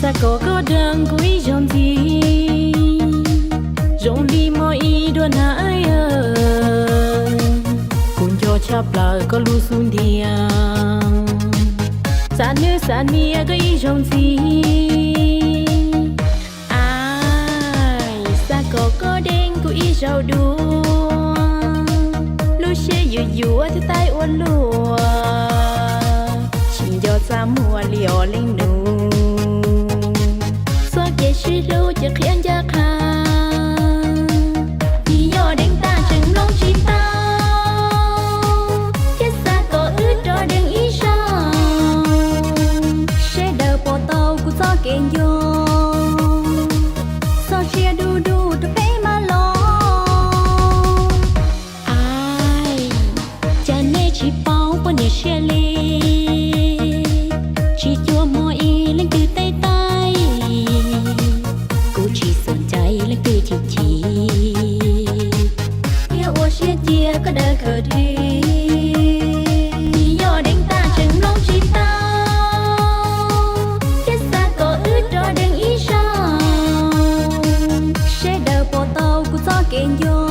Xav kom koj deev kuv ib zaug ntxiv, zoo li hmo ib duab na. Kuv nco tshaj plaws koj lub xub ntiag, xav nwb xav nias koj ib zaug ntxiv. Xav kom koj deev kuv ib zaug dua, lub siab yuav yuav thiab taib ua luaj, tsis nco txaj muag li os leej nus. Txoj kev sib hlub ces qhia ncaj qha, vim yog deev tag tseem mloog tsis tau, thiab xav kom wb rov deev ib zaug, sawv daws pom tau kuv txoj kev nco, txoj sia du du rau peb mam los. Cas nej tsis paub poj niam siab li, tsis cuag hmo ib leej twg teb taib, kuv tsis xav ncaim leej twg chim chim, thiab ua siab cia koj daws khaws dib. Vim yog deev tag tseem mloog tsis tau, thiab xav kom wb rov deev ib zaug, sawv daws pom tau kuv txoj kev nco,